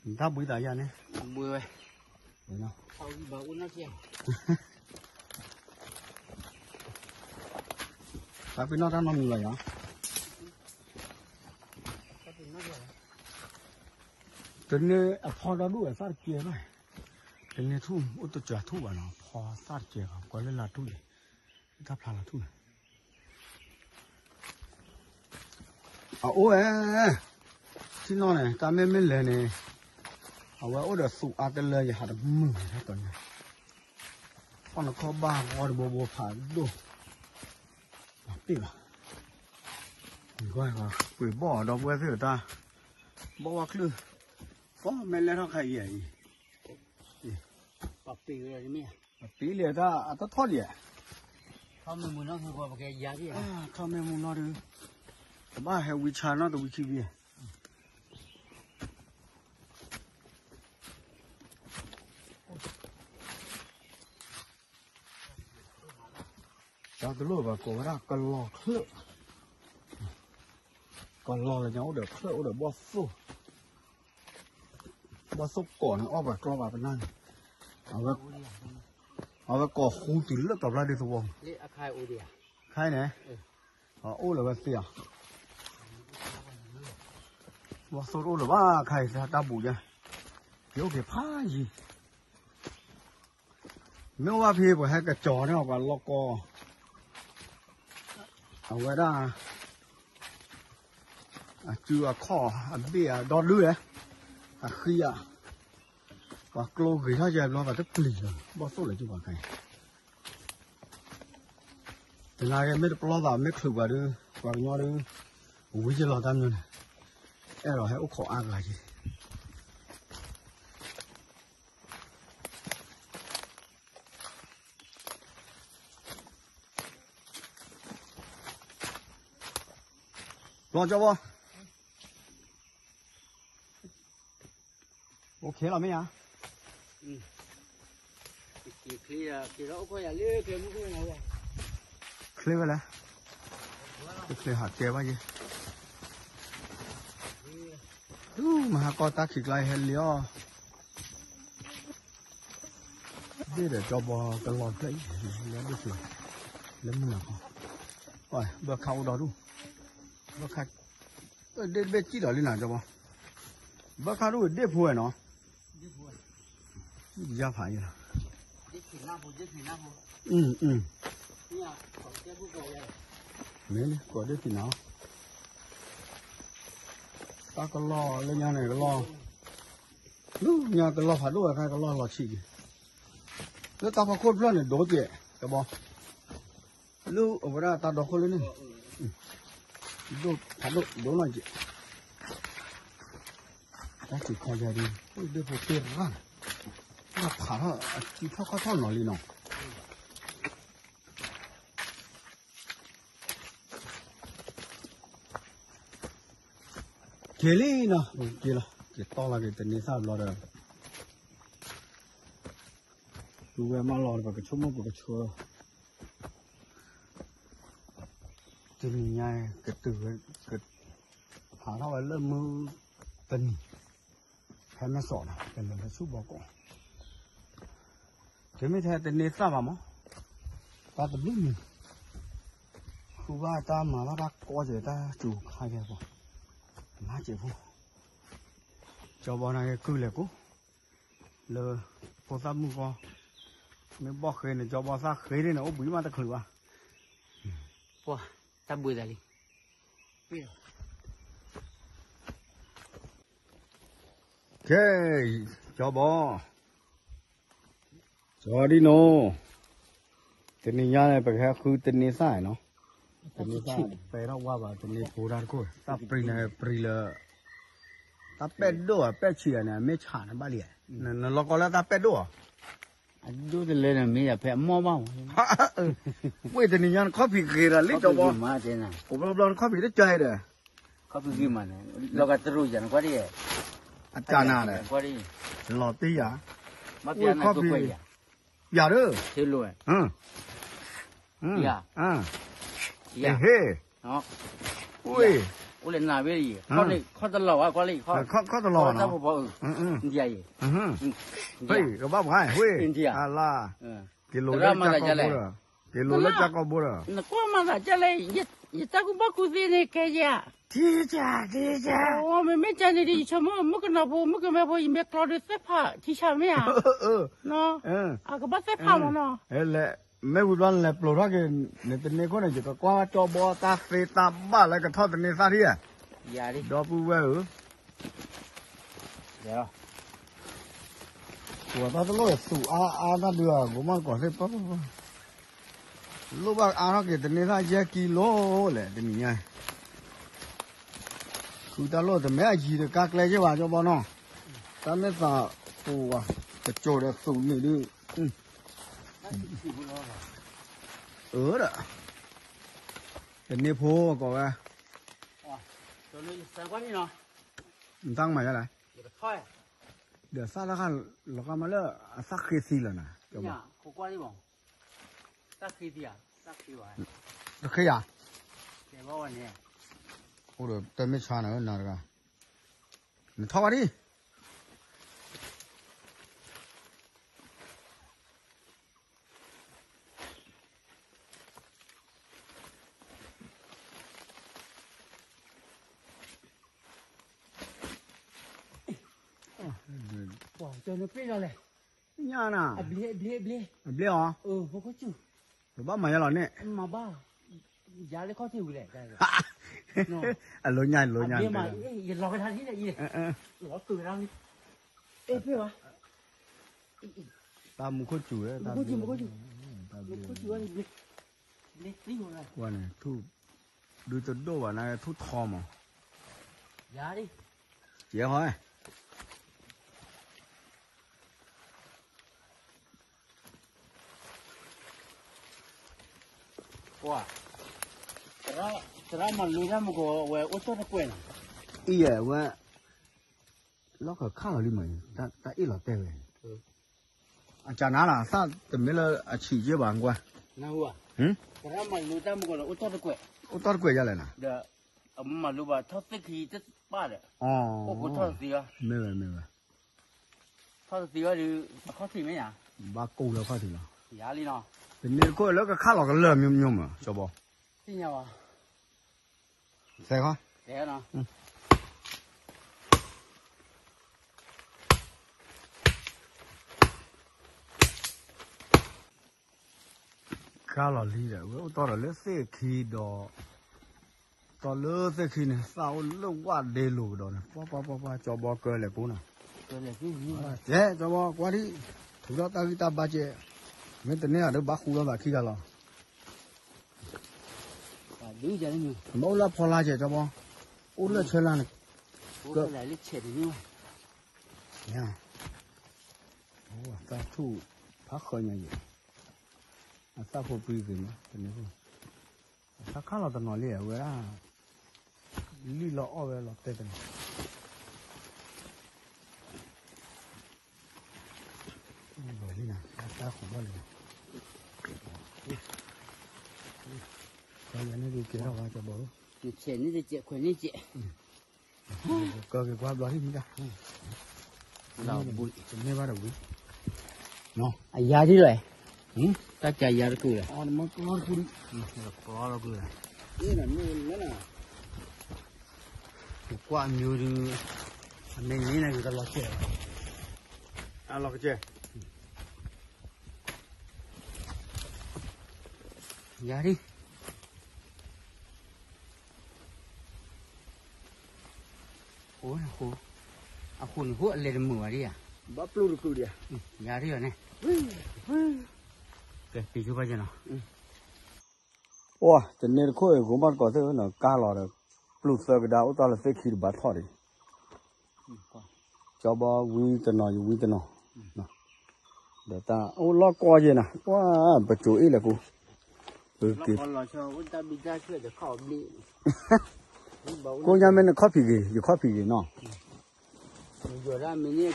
တၢ်ဘှံးသးယၤန့ၣ်, ဘှံးဝဲ, တၢ်ပ့ၤနီၣ်တၢ်နီတမံၤလီၤယၤ, တန့ၢ်အဖီဒီဒူၣ်အသၣ်တကဲဘၣ်, တန့ၢ်ထူၣ်အိၣ်တစှၤထူၣ်ဘၣ်နီၤ, ဖီသၣ်တကဲဘၣ်, ကွၢ်လၢလါထူၣ်န့ၣ်, တၢ်ဖျါလါထူၣ်န့ၣ် အအိၣ်ဝဲ, ထံၣ်နီၣ်န့ၣ် တၢ်မ့ၢ်မ့ၢ်လဲၤန့ၣ်, အဝဲအိၣ်ဒီးသူးအါတလၢယဟးတမုာ်တၢ်တီၤညါ, ခီၣ်နခီၣ်ဘၣ်ဂီၢ်တဘိဘိဖးဒိၣ်, ပ့ၢ်ဘၣ်, ကွၢ်ကွၢ်ကွၢ် ပှ့ၤဘီၣ်အီၤဒီပုၢ်ဝဲၢ်သ့ၣ်တၢ်, ဘီၣ်ဝါချုၣ်, ပီၣ်မ့ၢ်လဲၣ်ထီၣ်ခါအံၤအံၤ, ပပ့ၤလံတၢ်အတထီၣ်ဒံး, ထီၣ်မ့ၢ်မုၢ်နီၢ်ဒုး, ကဘၣ်ဟဲဝံဆါနီၢ်တဝံခံဘံ, တၢ်တလိၣ်ဘၣ်ကိးဝဲဒၣ်ကလီၤချၢၣ်, ကလီၤလၢညါအိၣ်ဒီးချၢၣ်အိၣ်ဒီးဘီၣ်သိၣ်, ဘီၣ်သိၣ်ကိးန့ၣ် အီၣ်ပှၤကျီဘၣ်ပနၢ်န့ၣ်, အဝဲကိးဃူတုၤလၢကီၢ်ဖျါဒ်သဝီ, ခါအံၤန့ၣ်, အိၣ်လၢၤဝဲသ့ၣ်အီၤ, ဘီၣ်သိၣ်တအိၣ်လၢၤဘၣ်ခါအံၤ တၢ်တၢ်ဘူၣ်ယါ, ကအိၣ်က့ၤဖးယံၤ မ့ၢ်အိၣ်ဘၣ်ဖဲပှၤဟဲကစီၤန့ၣ် ပှၤလီၢ်ကီ, အဝဲဒၣ် အစုအခီၣ်အဘ့ၣ်အဒီဒုလဲၣ်, အဃံဧါ, ပှၤကျိဂ့ၤထီၣ်ယဲဘျီ ပှၤတပျံၤလၢၤ ဘီၣ်သိၣ်လၢၤကၠိပှၤခါအံၤ, တနာ်က့ မ့ၢ်တပျီသး မ့ၢ်ချုးပှၤဒုး ပှၤကညီဒုး ဝံယလီၤတၢ်မနုၤန့ၣ်, အဲၣ်ဒိးဟဲအိၣ်ခိးအါဂၤက့ၤ ဘျီကၠီဘီ, အိၣ်ခ့လီၤမ့ၢ်ဧါ, ချ့ဝဲလဲၣ်, တချ့ဟးကဲဘၣ်ယဲ, မဟါကီၢ်တၢ်ခံးကျါဟဲလံအီၤ ဒ့ၣ်ဒီးကၠီဘီကလီၤဖျၢၣ်အံၤ, လၢဒ့ၣ်ဖျၢၣ်, လၢမုၢ်နၤခီ, ဘၣ်ခါအိၣ်ဒီဒူၣ်, ဘၣ်ခါ, ဒ့ၣ်တဘ့ၣ်စံၣ်ဒီးလံနၤကၠီဘီ, ဘၣ်ခါဒူၣ်ဒ့ၣ်ဖိဝဲနီၤ, ယါဖးယဲလီၤ, မ့ၢ်ကိးဒ့ၣ်ဖံးနၤ, တၢ်ကလီၤလၢညါန့ၣ်ကလီၤ လၢညါကလီၤဖးဒိၣ်အခါကလီၤလီၤဆံးက့ၤ, လၢတၢ်ဖီခိၣ်တဖျၢၣ်န့ၣ် ဒိၣ်ကဲး ကဘီ, လၢအဝဲဒၣ်တၢ်ဒီခိၣ်လၢန့ၣ်, ဒိၣ်ဖးဒိၣ်ဒိၣ်နီၢ်ကဲး, တၢ်စူၤခါယၤဒ်, ဒိၣ်ဖိတ့ၢ်ရၣ်, တၢ်ဖးထီၣ်အစုထီၣ်ခီၣ်ထီၣ်နီၤလံနီၤ က့ၤလံနီၤ, က့ၤလီၤ က့ၤတီၢ်လီၤက့ၤတန့ၤသၣ်ဘျီဒီး, ပုၢ်ဝဲၢ်မးလီၤ ပကဆိကမိၣ်ပကဆှၢလီၤ, တနံၤညါ ကတုၤဝဲ, ကဖးထီၣ်ဝဲလၢမုၢ်တနံၤ, ဖဲမဲာ်စီၤနီၤ ကလဲၤလၢဆူဘီကီး တမ့ၢ်ထဲတန့ၤသၣ်ဘၣ်မး, တၢ်တဘျုးမံၤ, ဃုဘၣ်တၢ်မၤဘၣ်တၢ်ကီကဲၤတၢ်စူၤခါယဲၢ်ပှၤ, မၤစဲးဖိ, ကၠီဘီန့ၣ်က့ၤကုၢ်လဲၤကိး, လၢဖိသၣ်မုၣ်ဃီ, မ့ၢ်ဘီၣ်ဃ့န့ၣ် ကၠီဘီသၣ်ဃ့န့ၣ် အိၣ်ဘှံးမးတချုးဘၣ်, ပှၤ, တၢ်ဘှံးသးလံ ခဲ, ကၠီဘီ, ကၠီဒံနိ, တနံၤညါန့ၣ် ပကဟဲဃုတန့ၤသၣ်နီၤ, တန့ၤသၣ်ပဲထီၣ်ဝါဘၣ် တန့ၤဖိတၢ်တခိၣ် တၢ်ပြံန့ၣ်ပြံလၢ, တၢ်ပဲၣ်ဒိၣ်ဧါ ပဲၣ်ဆံးဧါန့ၣ် အမ့ၢ်ဆးန့ၣ်ဘၣ်လံ, နလီၤကီလၢတၢ်ပဲၣ်ဒိၣ်ဧါ, အဒိၣ်တလဲန့ၣ် မ့ၢ်ယၤဖဲအမီၢ်ဘၣ်မး, ဝ့ၢ်တနံၤညါနခီၣ်ဖံးဂ့ၤဒီးလံကၠီဘီ, ကိးဘျီဘျီနခီၣ်ဖံးတကၢ်ဟဲဒီး, ခီၣ်ဖံးဂ့ၤမးန့ၣ်, လီၤဂာ်တရူးယၤနကွၢ်ဒ်, အတၢ်နၤဒီး, လီၤတံၢ်ယၤ, ဝ့ၢ်ခီၣ်ဖံး, ယၤဒီး, ဟ့ၣ်, ဟ့ၣ်, ဝ့ၢ် အိၣ်လဲၤနၤဝဲလံ, ခီၣ်တလီၤဝဲကွၢ်လံ, ခီၣ်တလီၤနၤ, တၢ်ဖိဖိအံၤ, အံၤ, ကဘၣ်ပှၤဝဲ, အလါ, က့ၤလိၤလၢကၠၢ်ကီၢ်ဘိဒီး, နကွၢ်မၤသးကၢ်လဲၣ်, ယတၢ်ကူၣ်ဘၣ်ကူၣ်သ့န့ၣ်ကဲယၤ, ထံကၠၢ်, ထံကၠၢ်, မ့မ့ၢ်ကၠၢ်န့ၣ်ဒီး ယဆိကမိၣ် မုၣ်ကနီၤဖိ မုၣ်ကမဲဖိ ယမ့ၢ်ကျီဒီးသ့ၣ်ဖးထံဆၢမ့ၢ်ဧါ, အကဘၣ်သ့ၣ်ဖးမးနီၤ, လဲၤ မ့ၢ်ဝံၤဘျီနလဲၤပျိးထီၣ်က့ၤ နတန့ၢ်ခိၣ်န့ၣ် ယကကွၢ်ကၠီဘီတၢ်သ့တၢ်ဘၣ်လၢကထီၣ်တန့ၢ်သၣ်ထံၣ်ဧါ, ဒီပုၢ်ဝဲၢ်ဧၢ, ပှၤတၢ်တလိၣ်သူၣ်အါအါတၢ်ဒုးဧါ ကိးမးကိးသ့ၣ်ပၢ, လိၣ်ဘၣ်အါထီၣ်က့ၤတန့ၢ်သၣ်ယဲၢ်ကံလိလဲၣ် တနံၤညါ ဃုတၢ်လိၣ်တမ့ၢ်အယံၤတကါကျဲက့ၢ်ဘၣ် ကၠီဘီနီၤ, တၢ်မ့ၢ်သးပူၤဝဲ, ကစိၤဒီးသူၣ်နုာ်ဒုး, အၢဒီး, တန့ၢ်ဖိကိးဝဲ, နတၢ်ကမၤယါလဲၣ်, ဒီးသၣ်တခါလီၤကါမးလၢအသၣ်ဃ့သံလီၤနၤ, တဃ့ယၤ, အိၣ်ဒီးတမ့ၢ်ဆါနၤနၤတဂၤ, နထီၣ်ဘၣ်ဒံး ပှၤကၠီနပ့ၢ်လီၤလဲၣ်, ညါနၤ, အဘျ့အီၤ, ပဘၣ်မၤယါလီၤန့ၣ်, မၤဘၣ်, ယၤလၢခီၣ်ထံးဝံၤလဲၣ်, အလိၤညါလိၤညါ, ယလီၤကဒါလံ, လီၤတုၤကဒါလံ, အဲၣ်ဖဲဘၣ် တၢ်မူခိၣ်စူၤ, မူခိၣ်စူၤ, မူခိၣ်စူၤ, ကွၢ်န့ၣ် ထူၣ်, ဒုးတဒိၣ်ဘၣ်နၤ ထူၣ်ထီမး, ယၤ, ယဲဟီ, ပှၤ, သရၣ်မၤလိတၢ်မူကီးဝဲအိၣ်တီၢ်တကွဲးနီၤ, အံၤယဲဝဲ, လီၢ်ခၢၣ်ခါလီၤလံမး, တၢ်အ့ၣ်လီၤတဲာ်ဝဲ, အကနၤလီၤ သၣ်တမ့ၢ်လၢအဆံးယဲၢ်ဘၣ်ကွၢ်, သရၣ်မၤလိတၢ်မူကီးဒီးအိၣ်တီၢ်တကွဲး, အိၣ်တီၢ်တကွဲးယလဲၣ်နၤ, ဒီးအမၤလိဘၣ်ထီၣ်သ့ၣ်ခံတပၣ်ဒီး, အိၣ်ဃိထီၣ်တသ့ဘၣ်, မ့ၢ်ဝဲမ့ၢ်ဝဲ, ထီၣ်တသ့ဘၣ်ဒီး, အခီၣ်ထံးမ့ၢ်ယၤ, ဘၣ်ကိၢ်လၢအခီၣ်ထံးလီၤ, ယၤလံနီၤ, တန့ၢ်တခိၣ်လၢကခါလီၤကလၢာ်မျိုးမျိုးမး ကၠီဘီ, သ့ၣ်ညါဘၣ်, သဲခီ, သဲနီၤ ကါလီၤလံဒီး ဝဲအိၣ်တီၢ်ဒီးလၢသ့ၣ်ခံဒီး, တီၢ်လၢသ့ၣ်ခံန့ၣ် သၣ်အိၣ်လၢဝၣ်ဒ့လိာ်ကဒီးန့ၣ် ပှၤပှၤပှၤပှၤ ကၠီဘီကၢလဲၤကိးနီၤ, ကဲ ကၠီဘီကွၢ်ဒံး, ထုးထီၣ်တၢ်ဂံၢ်တၢ်ဘါကဲ, မ့ၢ်တန့ၢ်အဒုးဘၣ်ဃူလီၤသးခံဂၤလီၤ, ဘၣ်အိၣ်လၢအဖီလာ်ကဲ ကၠီဘီ, အိၣ်လၢဆဲလါန့ၣ်, တၢ်ထူၣ်ဖးဃၢညါယဲၢ်, အသၣ်ဖိပှံၤဂ့ၤမး တန့ၢ်ဖိ, အသၣ်ခါလီၤတနီၤလံ အဝဲဒၣ်, လံၣ်လီၤအီၣ်ဝဲလီၤတဲာ်တနီၤ, လံနၤ အတၢ်ဃူဘၣ်လံ, ကဲန့ၣ်ဒုးကဲထီၣ်ဝဲကၠီဘီ, ဆဲးန့ၣ်တကဲး ခွဲးန့ၣ်တကဲး ကၢက့ၤကွၢ်ဘျီဟံၣ်မ့ၢ်ဒၣ်, တမ့ၢ်ဘၣ်တဝံၤ, အယါဒ်လဲၣ်, တၢ်ကယၤတကုာ်လဲၣ်, ကလီတကုာ်, ကွၢ်အမျိုးဒုး, အမ့ၢ်န့ၣ်နကလီၤကဲး, အလီၤကဲး, ယၤဒ် အဃိန့ၣ် ဟိအလဲၤတမုာ်ဘၣ်ဒ်ဧါ, ဘၣ်ပျုၢ်တကုာ်ဒံးဧါ, ယၤဒ်လီၤန့ၣ်, ကဲ ပံၤဆိဘၣ်ကနီၤ, အိၣ် တန့ၢ်တခိၣ်အံၤ ဂိၤမီၣ်တကိးသ့ၣ်နီၤ ကါလီၤဒီး, ပျုၢ်သၢကဒါအိၣ်တ့ၢ်လၢသ့ၣ်ခံတဘၣ်ထီၣ်ဒံး ကၠီဘီဝံတနီၤ ယဝံတနီၤ, ဒီးတၢ်အိၣ်လီၢ်ကီၢ်ယဲၢ်နၤ ပှၤ ပစိၤအ့ၣ်လဲၣ်ကိ, ပက့ၤ, ကိးညါမ့ၢ်နခီၣ်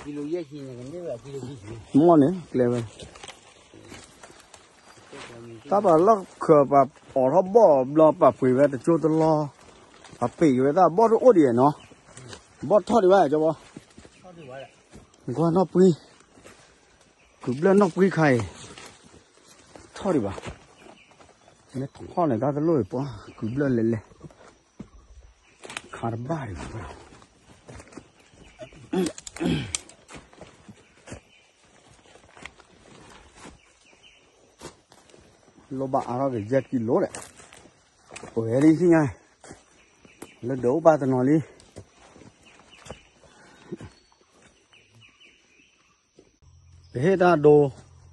ဖံးဂ့ၤ ယခီၣ်ဖံးဂ့ၤနီၤ, မ့ၢ်န့ၣ် ကျဲဝဲ, တၢ်ပှၤလီၢ်ခၢၣ်ပှၤအိးထီၣ်ဘီၣ်ဘျီပှၤပှ့ၤဝဲတကၠိတလီၢ်, အပ့ၤက့ၤဝဲတၢ်ဘီၣ်တအိၣ်ဒံးနီၤ, ဘီၣ်ထီၣ်ဒံးဘၣ်ကၠီဘီ, ကွၢ်နီၣ်ပှံ, ကုၤဘျၢၣ်နီၣ်ပှံခါအံၤ, ထီၣ်ဒံးဘၣ်, မ့ၢ်ထီၣ်န့ၣ် တၢ်တလိၣ်အံၤပှၤ ကုၤဘျၢၣ်လဲၤလဲၤ, ခါတဘၣ်ဒံးဘၣ် လိၣ်ဘၣ်အါထီၣ်က့ၤယဲၢ်ကံလိဒီး, ပှဲၤလံသ့ၣ်ညါ, လၢဒၢးအိၣ်ပာ်တနီၤလံ, ပဟ့ၣ်တၢ်ဒိ,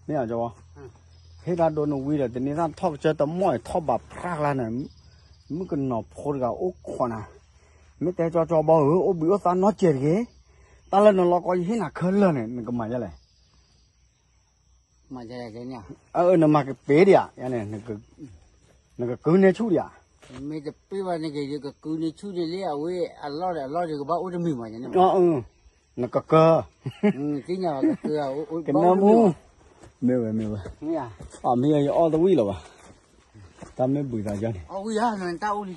မ့ၢ်, ပဟ့ၣ်တၢ်ဒိနဝံၤဒီး တန့ၤသၣ်ထီၣ်ကစၢၢ်တမီၢ်အံၤထီၣ်ဘးဖြးကျါန့ၣ်, မုၣ်ကနီၤဖိတဂၤအိၣ်ခိးနၤ, မ့ၢ်တဲကၠီကၠီဘီဧၢ အိၣ်ဘှံးအိၣ်သါနီတစဲးတဂ့ၤ, တၢ်လၢနလီၤကီယဟ့ၣ်နၤခဲလၢာ်န့ၣ် နကမၤယဲလဲၣ် အၢ နမၤကပ့ၤဒံးဧါ, နကကုန့ၢ်ဆူၣ်ဒံးဧါ, မ့ၢ်တပ့ၤဘၣ်န့ၣ် ကကုန့ၢ်ဆူၣ်န့ၣ်လံ အဝဲအလီၢ်ဒီးအလီၢ်ဒီးကဘၣ်အိၣ်တမံၤမးန့ၣ်, နကကၢ, ကနၢမူ, မ့ၢ်ဝဲ မ့ၢ်ဝဲ, မ့ၢ်ယအီၣ်သဝံၣ်လီၤဘၣ်, တၢ်မ့ၢ်ဘှံးသးယါန့ၣ်, ယါန့ၣ်ဟီဒီး ခီ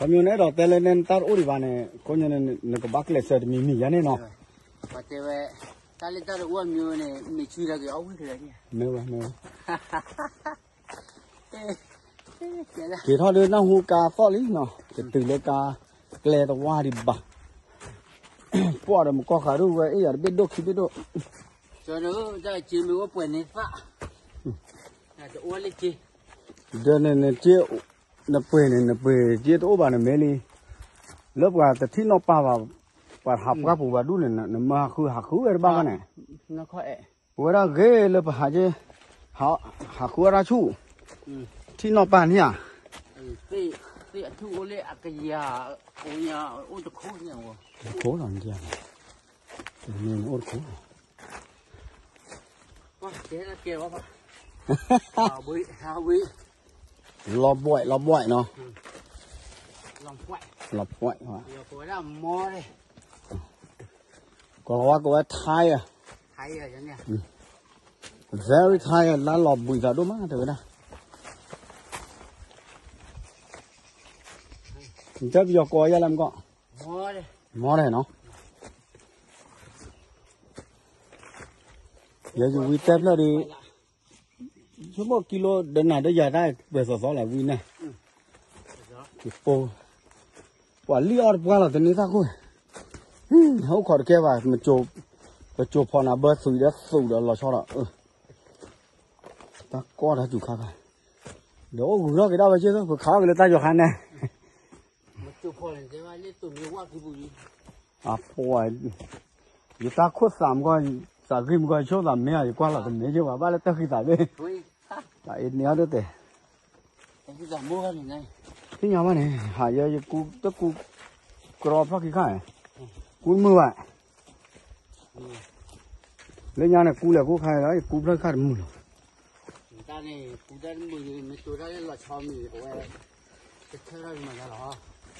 မ့ၢ်နအဲၣ်ဒိးတဲလၢနတၢ်တအိၣ်ဒံးဘၣ်န့ၣ် ခီညါန့ၣ် နကဘၣ်ကျဲးစၢးတမံၤမံၤယါန့ၣ်နီၤ, ပှၤတဲဝဲ, တၢ်လၢတၢ်တအိၣ်အမံၤဝဲန့ၣ် မ့ၢ်ဆူၣ်ဒီးက့ၤအီၣ်ဝံၣ်ခဲလၢာ်န့ၣ်, မ့ၢ်ဝဲ မ့ၢ်ဝဲ, က့ၤထီၣ်ဒုးနၢ်ဟူကါသီၣ်လံနီၤ, တတုၤလၢကါကျဲတဝါဒံးဘၣ်, ပှၢ်ဒီးမကီၢ်ဃာ်ဒိၣ်ဝဲအ့ၣ်ယၤတဘ့ၣ်ဒိၣ်ခံဘ့ၣ်ဒိၣ်, ဒီးနက့မ့ၢ်အိၣ်ပှဲၤန့ၢ်သၣ်, တအိၣ်လၢက့, ဒီးနက့, နပှ့ၤန့ၣ် နပှ့ၤက့တအိၣ်ဘၣ်နမ့ၢ်လံ, လၢပှၤတထံၣ်နီၣ်ပၢ်ဘၣ်, ပှၤဟးပှၢ်ပူၤဘၣ်ဒူၣ်န့ၣ် နမၢဟးဃုဟးဃုဝဲတဘၣ်ဘၣ်န့ၣ်, ပဝဲဒၣ်ဂ့ၤလၢပဟးက့, ဟးဃုဝဲဒၣ်ဆူၣ်, ထံၣ်နီၣ်ပၢ်န့ၣ်ဧါ, သ့ၣ်အထူၣ်အိၣ်လၢအကယၤ, အိၣ်တခိၣ်န့ၣ်, တခိၣ်လီၤ, အိၣ်တခိၣ်လီၤ, လီၤဘှဲး လီၤဘှဲးနီၤ, လီၤဘှဲး, ကိးလီၤဝါကိးဝဲ tired, very tired လၢလီၤဘှံးသးဒိၣ်မး တဲဝဲဒၣ်, နတဲပယီၤကိးယဲလၢမကီၢ်, မီဒီးနီၤ, ယဲယဝံတဲဖျၢၣ်ဒီး, ဆိကမိၣ်ကံလိဒီးနၤဒီးယၤတၢ်ပှဲၤသီသီလၢဝံန့ၣ်, ယပိ, ပှၤလံၣ်အီၣ်တပှၢ်လီၤ တန့ၢ်သၣ်ခိၣ်, အိၣ်ခိးတကဲဘၣ်, ပစိၤဖီနၤဘၢသွံၣ်ဒီးသူၣ်ဒီးလီၤဆီဒီး, တၢ်ကီတၢ်စူၤခါခါ, ဒီးအိၣ်ဂုၤထီၣ်က့ၤဒၣ်ဝဲက့သိး ပခးအီၣ်က့ၤလၢတၢ်ယီၤခါန့ၣ်, အပှၤ, ယတၢ်ခိၣ်သးမကီၢ်, သးဂံၢ်မကီၢ် ယဆိသးမ့ၢ်ဧါ ယကွၢ်လီၤတမ့ၢ်ယဘၣ် ဘၣ်လၢတၢ်ဃံသးသ့ၣ်, တၢ်အ့န့ၢ်အီၤတတဲာ်, သ့ၣ်ညါဘၣ်န့ၣ် ဟးယဲယကူတၢ်ကူ, ကြီဖျီၣ်ခံခါ, ကူတမုာ်ဘၣ်, လၢညါန့ၣ် ကူလဲၤကူခါလီၤ ယကူဖျီၣ်ခံခါတမုာ်လီၤ,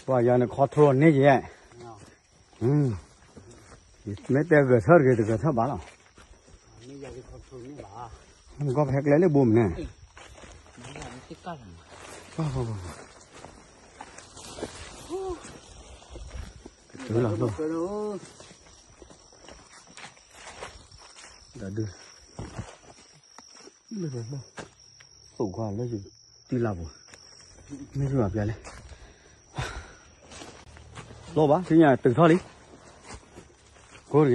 ပှၤယၤန့ၣ် control န့ၢ်ယဲ, မ့ၢ်တဲဂဲၤဆၢတဂ့ၤ တဂဲၤဆၢဘၣ်လီၤ, ကီၢ်ဖဲကျဲလၢဘိမ့ၢ်န့ၣ်, ကတုၤလီၤ, ဒုး, သူၣ်ခွါလၢယတံၢ်လၢ်ပူၤ, မ့ၢ်ယဘၣ်ပျါလဲၣ်, လိၣ်ဘၣ် သ့ၣ်ညါတုၤထီၣ်လံ, ကိးတဂ့ၤ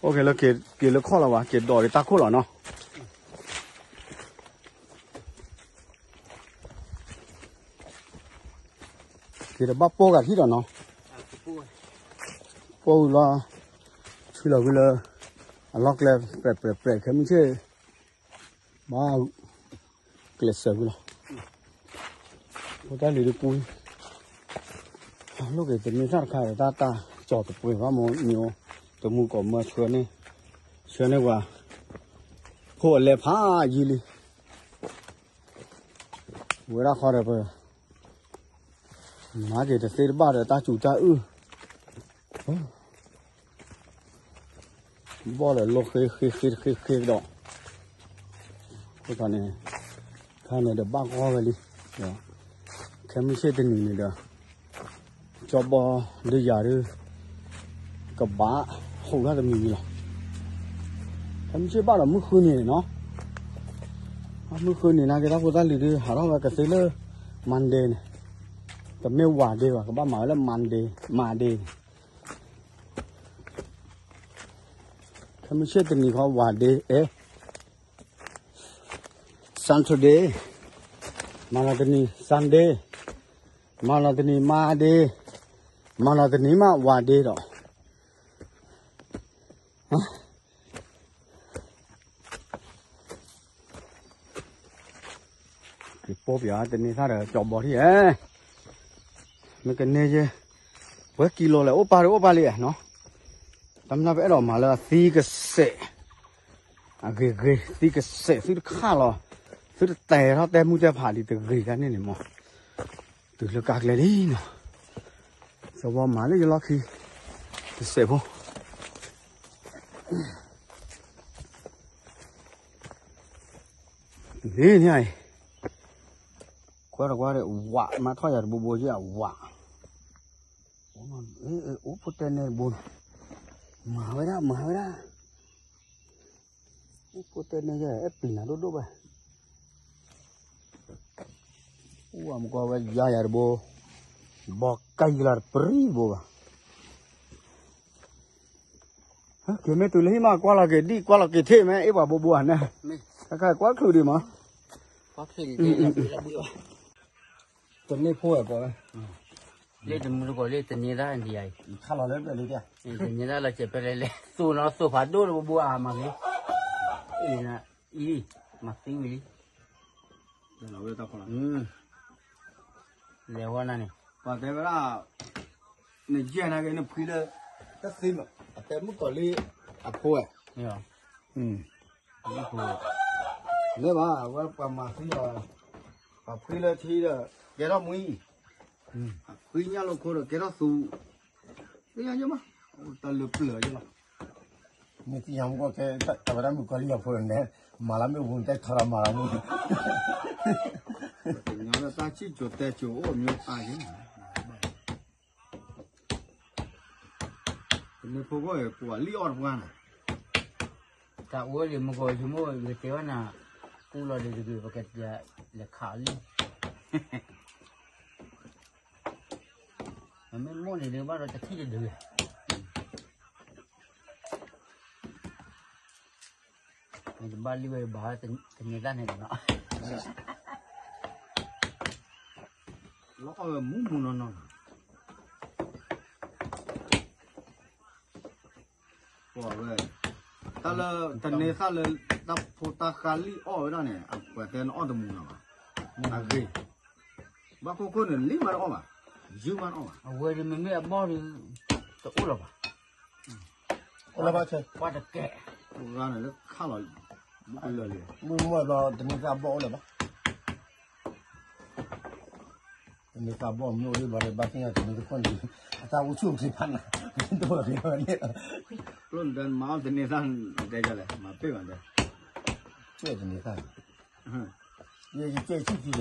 အိၣ်က့ၤလၢ က့ၤလၢခီၣ်လီၤဘၣ် က့ၤဒိးက့ၤတၢ်ခိၣ်လီၤနီၤ, က့ၤတဘၣ်ပိၢ်ဂၤထံၣ်ဒီးနီၤ, ပိၢ်ဝံၤလီၤ, ဆူလီၤဝံၤလၢ အလီၢ်ကျဲ ပြဲးပြဲးခဲမုၢ်ဆ့ၣ် ဘၣ် ကျဲးစၢးဝံၤလီၤ, ဖိတၢ်လံၤဒုးကူ, လိၣ်က့ၤတမ့ၢ်တၢ်တခါဒီး တၢ်တၢ်ကၠီၤတပှဲၤဘၣ်မ့ၢ် မ့ၢ်အိၣ် တမူကီၢ်မၢဆှၢန့ၢ်, ဆှၢန့ၢ်ပှၤ, ဖိအလဲၤဖးယံၤလံ, ဝဲဒၣ်ဃီဒီးပ မၤက့ၤတသ့တဘၣ်ဒီးတၢ်စူၤတၢ်အုၣ်, ဘီၣ်လၢလိၣ်ဃ့ဃ့ဃ့ဃ့ဃ့ကဒီး, အဃိသတးန့ၣ် ခါန့ၣ်ဒီးဘၣ်ဂီၢ်ဝဲလံ, ဒီး ခဲမုၢ်ဆ့ၣ်တနံၤန့ၣ်ဒီး ကၠီဘီဒုးယၤဒုး ကဘၣ်ဟူးထီၣ်တမံၤမံၤလီၤ. ခဲမုၢ်ဆ့ၣ်ဘၣ်ဒီးမုၢ်ဃုနံၤန့ၣ်နီၤ, မုၢ်ဃုနံၤနာ်က့တၢ်ဖိတၢ်လံၤဒုး ဟးထီၣ်ဝဲကသ့လၢ Monday န့ၣ်, တမ့ၢ် ဝၤဒ့ ဘၣ်, ကဘၣ်မၤဝဲလၢ Monday, Monday န့ၣ်, ခဲမုၢ်ဆ့ၣ်တနံၤဃီ ဝၤဒ့ အဲ Saturday, မၤလီၤတနံၤ Sunday, မၤလီၤတနံၤ Monday, မၤလီၤတနံၤမး ဝၤဒ့ ဒီး ယပိာ်ပၠးတန့ၤသၣ်ဒီးကၠီဘီထံၣ်ဧၢ, မ့ၢ်ကန့ၢ်ယဲ, ပှဲၤကံလိလဲၣ် အိၣ်ပာ်ဒီးအိၣ်ပာ်လံဧါနီၤ, တၢ်မနုၤပအဲၣ်ဒိးမၤလၢအသံကစဲး, အဂ့ၤဂ့ၤ သံကစဲး သုတခးလီၤ, သုတတဲထီၣ်တဲမုၢ်တဲဖးဒ်တဂ့ၤတၢ်န့ၣ်န့ၣ်မး, တုၤလၢကါကျဲလံနီၤ, ကၠီဘီမၤလၢယလီၢ်ခံ, ကစဲးဖိ လ့န့ၣ်အံၤ, ကွၢ်တကွၢ်ဒီး ဝး မၤထီၣ်ယၤတဘိဘိက့ၤအဝး, အိၣ်ဖိတဲနဲတဘိနီၤ, မၤဝဲဒၣ် မၤဝဲဒၣ်, အိၣ်ဖိတဲနဲယဲ အဲၣ်ပျံၤနၤဒိၣ်ဒိၣ်ဘၣ်, အိၣ်ဝဲမကွၢ်ဝဲယါယၤတဘိ, ဘီကံၢ်ယလၤတပရံတဘိဘၣ် က့ၤမ့ၢ်တုၤလၢဟံၣ်မး ကွၢ်လီၤက့ၤဒံၣ် ကွၢ်လီၤက့ၤထံၣ်မ့ၢ် အ့ၣ်ပှၤဘိဘိဧါန့ၣ်, တခါကွၢ်ချုးဒံးမး, တန့ၢ်ဖိဝဲပှၤဝဲ, လၢတမူတကိးလၢတန့ၢ်သၣ်ဒံးယၤအံၤ, ခါလီၤလၢပျဲၢ်လံ, တန့ၢ်သၣ်လီၤစဲးဖဲလဲၣ်လဲၣ် သိၣ်နီၤသိၣ်ဖးဒိၣ်တဘိဘိဧါမးလံ, အံၤ, မၤသံဝံၤလံ လဲၤဝဲနၤန့ၣ်, ပှၤတဲဝဲဒၣ်, နယဲၢ်နာ်က့ နဖှံလၢ, တသ့မး အတဲမုၣ်ကီၤလံၢ်အဖိဝဲ, မ့ၢ်ဘၣ် အဝဲပှၤမၤသံအီၤ, ပှၤဖှံလၢထံဒီး, ကဲထီၣ်မှံ, အဖှံညၣ်လိာ်ခိၣ်ဒီးကဲထီၣ်သူ, သ့ၣ်ညါယမး, တၢ်လၢပျၢၤယလီၤ မ့ၢ်သ့ၣ်ညါမ့ၢ်ကဲ တၢ်ဝဲဒၣ်မုၣ်ကီၤလံၢ်အဖိန့ၣ်, မၤလၢမ့ၣ်အူပူၤန့ၣ် တၢ်ထီၣ်ဒီးမၤလၢမ့ၣ်, တၢ်ဆံၣ်စိၤတဲစိၤအိၣ်မ့ၢ်အါယဲ, တမ့ၢ်ဖိဂီၢ်အံၤ ပှၤလံၣ်အီၣ်တပှၢ်န့ၣ်, တၢ်အိၣ်လံမုၢ်ကီၤလံၢ်မ့ၢ် ယတဲဝဲနၤ, ကူလီၤဒံးတဂ့ၤ ပကလဲၤခးလံ မ့ၢ်မိၢ်န့ၣ်ဒုးဘၣ်ဒီးတထံၣ်တဒုး, မ့ၢ်တဘၣ်လံဝဲဘၣ်တန့ၢ်သၣ်န့ၣ်နီၤ, လီၤအီၣ်ဝဲမူးမူးနီၢ်နီၢ်လီၤ. ဝဲ, တၢ်လၢတန့ၢ်သၣ်လၢ တၢ်ဖိတၢ်ဃါလံၣ်အီၣ်ဝဲဒၣ်န့ၣ် အပှၤတဲနအီၣ်တမူးနီၤဘၣ်, အဂ့ၤ, ဘၣ်ခိၣ်ခိၣ်န့ၣ် လံၣ်မးတအီၣ်ဘၣ်, ယုၢ်မးတအီၣ်ဘၣ်, အဝဲဒၣ်မ့မ့ၢ်အဘီၣ်ဒုး, တအိၣ်လၢၤဘၣ်, အိၣ်လၢၤဘၣ်ဆဲး, ပှၤတကဲ, ပှၤဂၤန့ၣ်လၢခါလီၤ, လၢလံ, မုၢ်မွဲဘျီတန့ၢ်သၣ်ဘီၣ်အိၣ်လၢၤဘၣ် တန့ၢ်သၣ်ဘီၣ်မ့ၢ်အိၣ်လၢဘျီဒီး ဘၣ်သ့ၣ်ညါတမံၤတခီၣ်န့ၣ်, အတၢ်အိၣ်ဆူၣ်အိၣ်ချ့ဖးနၤ, ဒိၣ်လီၤက့ၤဝဲန့ၣ်, ကျိၣ်နတဲမၤအီၣ်တန့ၢ်သၣ်, တဲလဲၣ် မၤပ့ၢ်ဘၣ်တဲ, ကဲတန့ၢ်သၣ်, ယကဲဆံၣ်ခံဒီး,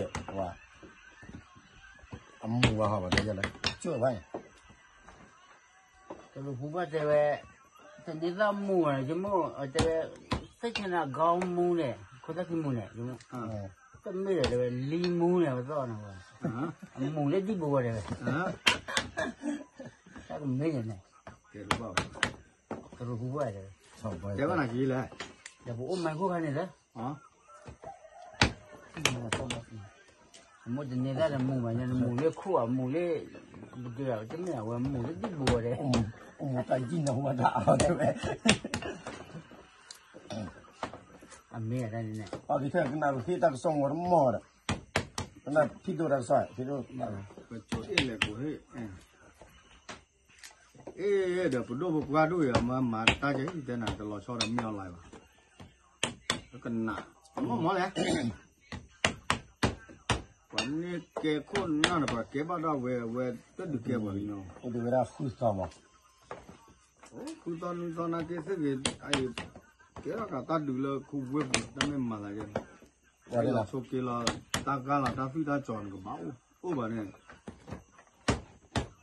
အမူးဝဲဟီဘၣ်တဲလဲၣ်, ကဲဘၣ် တရူးဖုဘၣ်တဲဝဲ, တန့ၢ်သၣ်မူးဘၣ်န့ၣ် ယမိၢ်တဲဝဲ, သ့ၣ်ခ့နၤဂီမူးန့ၣ် ခိၣ်သၣ်ခံမူးန့ၣ်, တမ့ၢ်ဒီးတဲဝဲ လံမူးန့ၣ် ပသီၣ်န့ၣ်ဝဲ, အမူးလၢဒံၣ်ဘိဝဲတဲဝဲ, တၢ်ကမ့ၢ်န့ၣ်, တရူးဖုဘၣ်တဲဝဲ, တဲဝဲနၤက့လဲၣ်, ဒီးပအိၣ်မၤခိၣ်ခါန့ၣ်လၢ အမိၢ်တန့ၢ်သၣ်ဒီးမူးဘၣ်ညါ နမူးလၢခိၣ်ဧါ မူးလၢ, ပဒုးတမ့ၢ်အဝဲမူးလၢဒံၣ်ဘိဝဲဒဲး, အိၣ်မူတၢ်ယံာ်နီၢ်ဝဲဒၣ်အီၤတဲဝဲ, အမ့ၢ်အတၢ်န့ၣ်, အကထၢၣ်ကနၣ်ရူၢ်ဟ့ၣ်တၢ်ကစီၣ်မီၤတမီၤဒီး, ကနၣ်ဖံးဒိၣ်တၢ်ကစီၣ်, ကၠိအ့ၣ်လဲၣ်ကိးဟ့ၣ် အ့ၣ်ဒီးပဒိၣ်ပပှၢ်ဒိၣ်ယၤမၤမၤတၢ်ကဲ တဲနၤတလီၤဆီဒီးမ့ၢ်အီၤလၢၤဘၣ်, ကနၣ်, မ့ၢ်မ့ၢ်လဲၣ်, ပှၤန့ၢ်ကဲခိၣ်နၢ်ဒီး ပှၤကဲဘၣ်ဒၣ်ဝဲ အဝဲတဒုးကဲပှၤလံနီၤ, အိၣ်ဒုးဝဲဒၣ်ဃုသီမး, ဃုသီနွံသီနာ်က့သ့ၣ်ဂ့ၤ, ကဲထီၣ်ကးတၢ်ဒုးလၢခူဝ့ၢ်ပူၤ တၢ်မ့ၢ်မၤသးယဲန့ၣ် ဆိးက့လီၤ တၢ်ဂၤလီၤ တၢ်သွံၣ်တၢ်စီၤန့ၣ် ကဘၣ်အိၣ်အိၣ်ဘၣ်န့ၣ်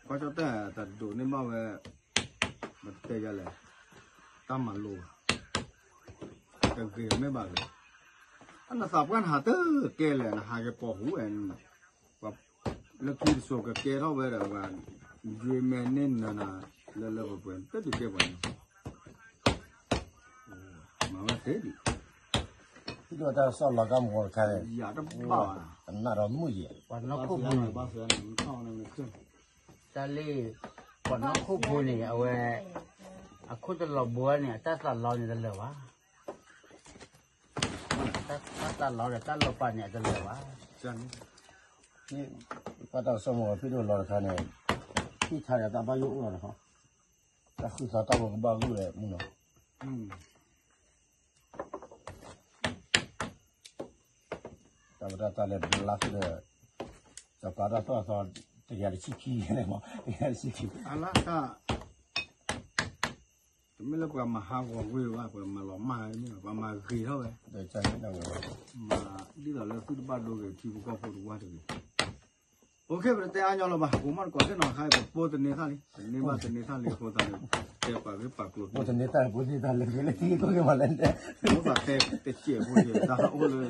ကွၢ်ကၠီၣ်တဲၣ် တၢ်ဒိးန့ၢ်ဘၣ်ဝဲ မတတဲယလဲၣ် တၢ်မၤလိဘၣ် တဂ့ၤမ့ၢ်ဘၣ်ဂ့ၤ အနသးပှၢ်နဟးတကဲလဲၣ် နဟးကဲပိာ်ဟူဝဲ လၢခံတစိၤကကဲထီၣ်ဝဲဒီး ယွၤမဲာ်န့ၢ်နၤနၤ လၢလၢပှဲၤပှဲၤ တဒုးကဲပှၤန့ၣ် မၤဝဲသ့ဒံး ဒိၣ်တၢ်စီၣ်လီၤကါမူၤတခါန့ၣ် ယၤတဘၣ်ဘၣ် ကနၣ်ဒီးမုာ်ယဲၢ် ပှၤနီၢ်ခိၣ်ဖိန့ၣ် တၢ်လၢ ပှၤနီၢ်ခိၣ်ဖိန့ၣ် အဝဲ အခိၣ်တလီၤဘှီန့ၣ် အတၢ်သးလီန့ၣ်တလၢာ်ဘၣ် တၢ်သးလီဒီးတၢ်လီၤပာ်န့ၣ် အတလၢာ်ဘၣ် ပှၤတၢ်စီၤမိၢ်ဖံးဒိၣ်လီၤတခါန့ၣ် ဟံၣ်ထါဒီးတၢ်ဘၣ်ယိၣ်အိၣ်လီၤတခါ တၢ်ဃုသးတၢ်ဖိကဘၣ်ဂုာ်ဝဲမုၢ်နီၤ တၢ်ဝဲတၢ်တၢ်လဲၤဘျါသုဒီး စီၤပၤတၢ်သီၣ်သီ တကယၤတဆံခံန့ၣ်မး တကယၤတဆံခံ အလၢတၢ် တမ့ၢ်လၢပှၤမၤဟးဂီၤဝ့ၢ်ဘၣ် ပှၤမၤလီၤမၢ်ဝဲမ့ၢ် ပှၤမၤဂ့ၤထီၣ်ဝဲ မၤဒ်သိးလၢသုတဘၣ်ဒိဂ့ၤ ထံဖိကီၢ်ဖိတဝၢတဂ့ၤ OK ပတတဲအါညီလီၤဘၣ် ပမီၢ်တကိးသ့ၣ်နီၤခါအံၤ ပပိၢ်တန့ၢ်သၣ်လံ ပန့ၢ်ဘၣ်တန့ၢ်သၣ်လံ အဃိသတးန့ၣ် တဲပှၤဂ့ၢ်ပာ်ကျိၤ ပပိၢ်တန့ၢ်သၣ် ပပိၢ်တန့ၢ်သၣ်လၢဂ့ၤလၢထံဂ့ၢ်ကီၢ်ဂ့ၢ်မးလဲၣ် ပဘၣ်တဲတစဲးဖိယဲၢ် တၢ်အိၣ်လၢ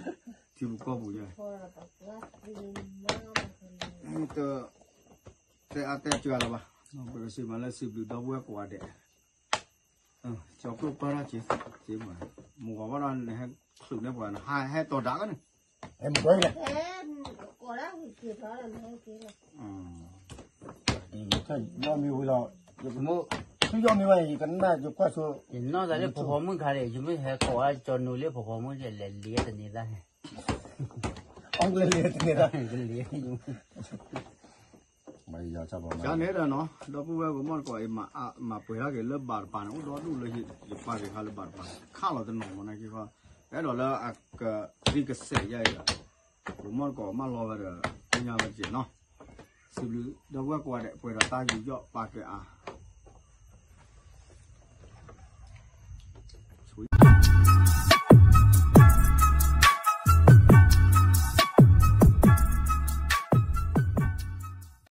ထံဖိကီၢ်ဖိယဲၢ် တတဲအါတဲစှၤလီၤဘၣ် ပကစံးမးလၢစံးဘျုးဒီပုၢ်ဝဲၢ်ကိးဂၤဒဲး ကၠီကျိၣ်ပၢ်ထီၣ်က့ၤ က့ၤမး မုၢ်ဂီၤဘၣ်ဒီးနဟဲချုးန့ၢ်ပှၤ နဟဲဟဲတီၤဒၣ်ကန့ၣ် ဟဲမုၢ်ဂီၤလဲၣ် ယမ့ၢ်ဝံၤလီၤ ယမ့ၢ် ထူယီၣ်မ့ၢ်ဝဲ ယကနၣ်ယကွၢ်ဆိ ယနီၢ်သးလၢဖီဖီမုၢ်ခါန့ၣ် ယမ့ၢ်ဟဲကိးဝဲကၠီနူလၢဖီဖီမုၢ်န့ၣ် လဲၤလံတန့ၤသၣ်န့ၣ် အီၣ်ကျဲလံတန့ၤသၣ် ကလံ ကန့ၣ်ဒီးနီၤ ဒီပုၢ်ဝဲၢ်ကမီၢ်တကိးအံၤ မၤပှဲၤထီၣ်က့ၤလၢဘၣ်တပၤန့ၣ် အိၣ်ဒီဒူၣ်လၢယပာ်က့ၤခါလၢဘၣ်တပၤ ခးလီၤတနီၤမ့ၢ်နာ်က့ခီ အဲၣ်ဒိးလၢအကသံကစဲးယါအံၤဒီး ကမီၢ်တကိးမၢလီၤဝဲဒီး သ့ၣ်ညါဝဲတက့ၢ်နီၤ စံးဘျုးဒီပုၢ်ဝဲၢ်ကိးဂၤဒဲး ပှဲၤဒီးတၢ်ယူးယီၣ်ပာ်ကဲအါ